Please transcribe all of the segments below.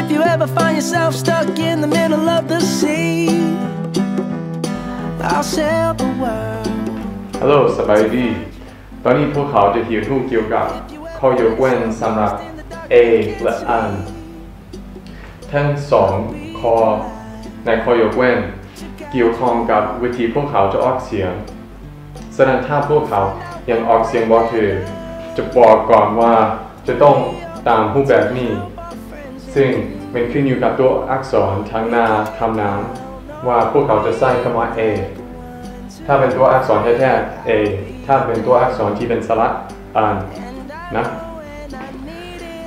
If you ever find yourself stuck in the middle of the sea, I'll sail the world. ຮັລໂຫຼ ສະບາຍດີ. ຕອນນີ້ພວກເຮົາຈະຮຽນຮູ້ກ່ຽວກັບຂໍ້ຍົກເວັ້ນສຳລັບ a ແລະ an. ທັງສອງຂໍ້ໃນຂໍ້ຍົກເວັ້ນກ່ຽວຂ້ອງກັບວິທີພວກເຮົາຈະອອກສຽງ. ສະນັ້ນ ຖ້າພວກເຮົາຍັງອອກສຽງບໍ່ຖືກ, ຈະບອກກ່ອນວ່າຈະຕ້ອງຕາມຮູບແບບນີ້, ຊຶ່ງແມ່ນຂຶ້ນຢູ່ກັບຕົວອັກສອນທາງໜ້າຄຳນາມວ່າພວກເຮົາຈະໃຊ້ຄຳວ່າ a ຖ້າເປັນຕົວອັກສອນແທ້ໆ a, ຖ້າເປັນຕົວອັກສອນທີ່ເປັນສະຫຼະ an ນະ.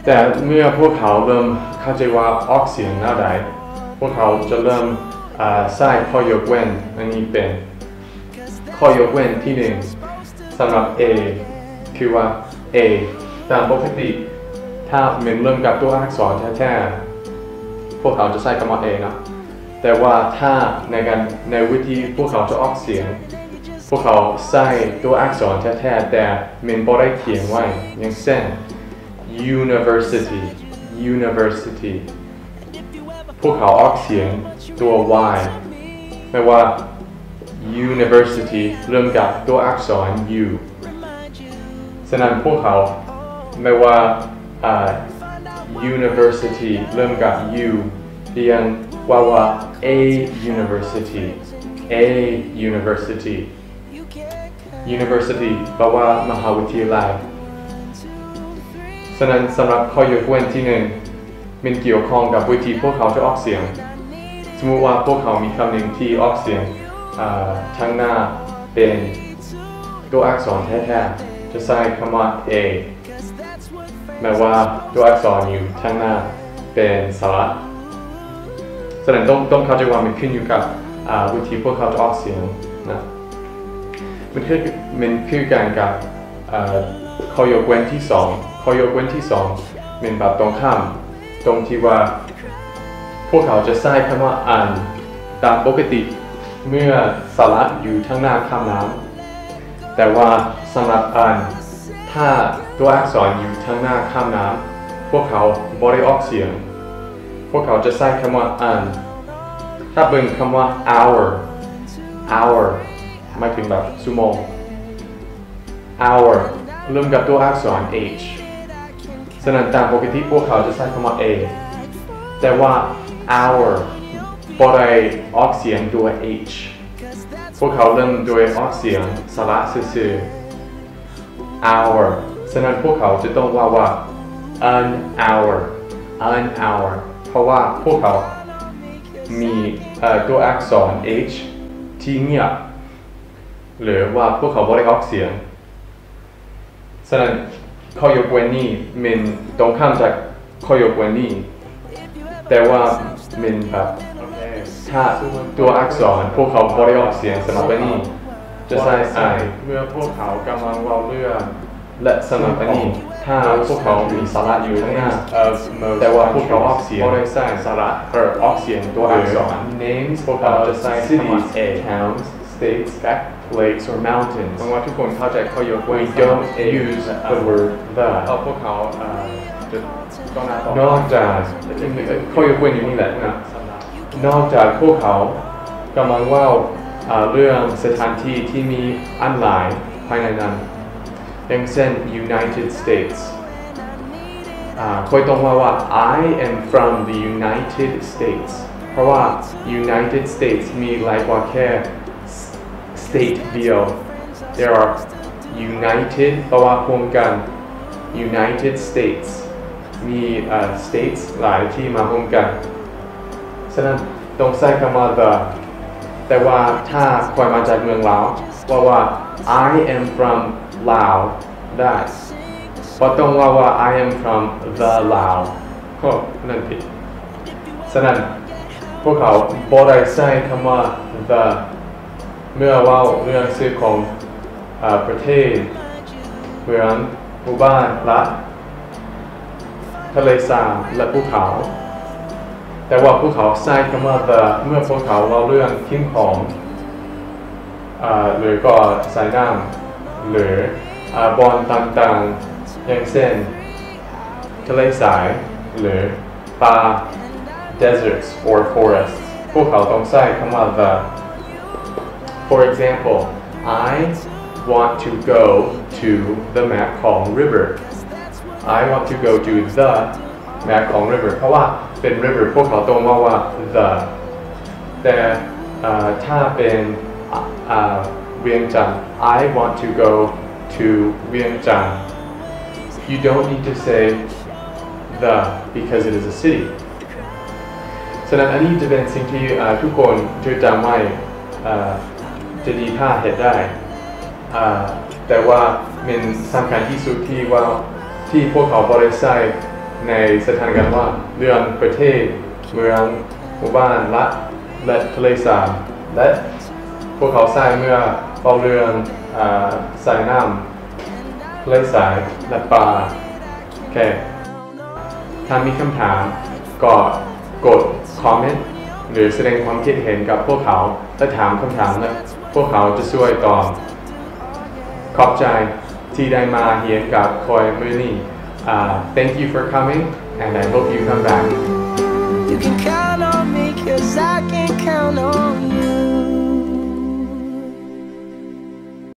ແຕ່ເມື່ອພວກເຮົາເລີ່ມເຂົ້າໃຈວ່າອອກສຽງແນວໃດ, ພວກເຮົາຈະເລີ່ມ, ເອີ, ໃຊ້ຂໍ້ຍົກເວັ້ນອັນນີ້ເປັນ ຂໍ້ຍົກເວັ້ນທີໜຶ່ງ ສຳລັບ a ຄືວ່າ a ຕາມປົກກະຕິ ຖ້າແມ່ນເລີ່ມກັບຕົວອັກສອນແທ້ໆ ພວກເຮົາຈະໃຊ້ຄຳວ່າ a ເນາະ. ແຕ່ວ່າຖ້າໃນການ, ໃນວິທີພວກເຮົາຈະອອກສຽງ, ພວກເຮົາໃຊ້ຕົວອັກສອນແທ້ໆ ແຕ່ແມ່ນບໍ່ໄດ້ຂຽນໄວ້, ຢ່າງເຊັ່ນ university, university ພວກເຮົາອອກສຽງຕົວ y ແປວ່າ university ເລີ່ມກັບຕົວອັກສອນ u. ສະນັ້ນພວກເຮົາ ແປວ່າ ອາ university ເລີ່ມກັບ u ພຽງເວົ້າວ່າ a university, a university. University ແປວ່າມະຫາວິທະຍາໄລ. ສະນັ້ນ ສຳລັບຂໍ້ຍົກເວັ້ນທີໜຶ່ງ ແມ່ນກ່ຽວຂ້ອງກັບວິທີພວກເຮົາຈະອອກສຽງ. ສົມມຸດວ່າພວກເຮົາມີຄຳໜຶ່ງທີ່ອອກສຽງ, ເອີ, ທາງໜ້າເປັນຕົວອັກສອນແທ້ໆ ຈະໃຊ້ຄຳວ່າ a ແມ່ນວ່າຕົວອັກສອນຢູ່ທາງໜ້າເປັນສະຫຼະ. ສະນັ້ນຕ້ອງ, ຕ້ອງເຂົ້າໃຈວ່າມັນຂຶ້ນຢູ່ກັບ, ອາ, ວິທີພວກເຮົາຈະອອກສຽງນະ. ມັນຄື, ມັນຄືກັນກັບ, ເອີ, ຂໍ້ຍົກເວັ້ນທີສອງ. ຂໍ້ຍົກເວັ້ນທີສອງແມ່ນແບບຕົງຂ້າມ, ຕົງທີ່ວ່າພວກເຮົາຈະໃຊ້ຄຳວ່າ an ຕາມປົກກະຕິ ເມື່ອສະຫຼະຢູ່ທາງໜ້າຄຳນາມ. ແຕ່ວ່າສຳລັບ an, ຖ້າຕົວອັກສອນຢູ່ທາງໜ້າຄຳນາມ, ພວກເຮົາບໍ່ໄດ້ອອກສຽງ. ພວກເຮົາຈະໃຊ້ຄຳວ່າ an. ຖ້າເບິ່ງຄຳວ່າ hour, hour ໝາຍເຖິງແບບຊົ່ວໂມງ. Hour ເລີ່ມກັບຕົວອັກສອນ h. ສະນັ້ນຕາມປົກກະຕິພວກເຮົາຈະໃຊ້ຄຳວ່າ a. ແຕ່ວ່າ hour ບໍ່ໄດ້ອອກສຽງດ້ວຍ h. ພວກເຮົາເລີ່ມດ້ວຍອອກສຽງສະຫຼະຊື່ໆ hour. ສະນັ້ນພວກເຮົາຈະຕ້ອງເວົ້າວ່າ an hour, an hour ເພາະວ່າພວກເຮົາມີ, ເອີ, ຕົວອັກສອນ h ທີ່ງຽບ ຫຼືວ່າພວກເຮົາບໍ່ໄດ້ອອກສຽງ. ສະນັ້ນຂໍ້ຍົກເວັ້ນນີ້ແມ່ນຕົງຂ້າມຈາກຂໍ້ຍົກເວັ້ນນີ້, ແຕ່ວ່າແມ່ນແບບ ຖ້າຕົວອັກສອນພວກເຮົາບໍ່ໄດ້ອອກສຽງສຳລັບອັນນີ້ ຈະໃຊ້ an. ເມື່ອພວກເຮົາກຳລັງເວົ້າເລື່ອງ ແລະ ສຳລັບອັນນີ້ ຖ້າພວກເຮົາມີສະຫຼະຢູ່ທາງໜ້າ ແຕ່ວ່າພວກເຮົາອອກສຽງ ບໍ່ໄດ້ໃຊ້ສະຫຼະ ຫຼື ອອກສຽງຕົວອັກສອນ names ພວກເຮົາຈະໃຊ້ຄຳວ່າ cities, towns, states, lakes or mountains. ຫວັງວ່າທຸກຄົນເຂົ້າໃຈຂໍ້ຍົກເວັ້ນ We don't use the word the. ເພາະພວກເຮົາ, ເອີ, ຈະຕ້ອງໜ້າຕໍ່. ນອກຈາກ, ຂໍ້ຍົກເວັ້ນຢູ່ນີ້ແຫຼະນະ. ນອກຈາກພວກເຮົາກຳລັງເວົ້າ, ເອີ, ເລື່ອງສະຖານທີ່ທີ່ມີອັນຫຼາຍພາຍໃນນັ້ນ, ຢ່າງເຊັ່ນ United States. ອາ, ຂ້ອຍຕ້ອງເວົ້າວ່າ I am from the United States ເພາະວ່າ United States ມີຫຼາຍກວ່າແຄ່ state ດຽວ. There are United ແປວ່າຮ່ວມກັນ, United States ມີ, ເອີ, states ຫຼາຍທີ່ມາຮ່ວມກັນ. ສະນັ້ນຕ້ອງໃຊ້ຄຳວ່າ the. ແຕ່ວ່າຖ້າຂ້ອຍມາຈາກເມືອງລາວ, ເວົ້າວ່າ I am from Lao ໄດ້. ບໍ່ຕ້ອງເວົ້າວ່າ I am from the Lao. ໂອ້, ນັ້ນຜິດ. ສະນັ້ນ ພວກເຮົາບໍ່ໄດ້ໃຊ້ຄຳວ່າ the ເມື່ອເວົ້າເລື່ອງຊື່ຂອງ, ເອີ, ປະເທດ, ເມືອງ, ໝູ່ບ້ານ, ລັດ, ທະເລສາບ ແລະ ພູເຂົາ. ແຕ່ວ່າພວກເຂົາໃຊ້ຄຳວ່າ the ເມື່ອພວກເຂົາເວົ້າເລື່ອງສິ່ງຂອງ, ເອີ, ຫຼືກໍສາຍນ້ຳ ຫຼື, ເອີ, ບ່ອນຕ່າງໆ ຢ່າງເຊັ່ນ ທະເລຊາຍ ຫຼື ປ່າ. deserts or forests ພວກເຂົາຕ້ອງໃຊ້ຄຳວ່າ the. For example, I want to go to the Mekong River. I want to go to the Mekong River ເພາະວ່າເປັນ river ພວກເຂົາຕ້ອງເວົ້າວ່າ the. ແຕ່ ເອີ ຖ້າເປັນ ອາ ວຽງຈັນ I want to go to ວຽງຈັນ You don't need to say the because it is a city. ສະນັ້ນ ອັນນີ້ຈະເປັນສິ່ງທີ່ ເອີ ທຸກຄົນຈະຈຳໄວ້ ເອີ ຈະດີຖ້າເຮັດໄດ້. ອາ ແຕ່ວ່າມັນສຳຄັນທີ່ສຸດທີ່ວ່າ ທີ່ພວກເຂົາບໍ່ໄດ້ໃຊ້ໃນສະຖານການວ່າ ເລື່ອງປະເທດ, ເມືອງ, ໝູ່ບ້ານ, ລັດ ແລະ ທະເລສາບ ແລະ ພວກເຂົາໃຊ້ເມື່ອເວົ້າເລື່ອງ ອາ ສາຍນ້ຳ, ທະເລຊາຍ ແລະ ປ່າ. ໂອເຄ ຖ້າມີຄຳຖາມກໍກົດຄອມເມັນ ຫຼື ສະແດງຄວາມຄິດເຫັນກັບພວກເຂົາ ແລະ ຖາມຄຳຖາມ ແລະ ພວກເຂົາຈະຊ່ວຍຕອບ. ຂອບໃຈທີ່ໄດ້ມາຮຽນກັບຂ້ອຍມື້ນີ້. ອາ Thank you for coming and I hope you come back.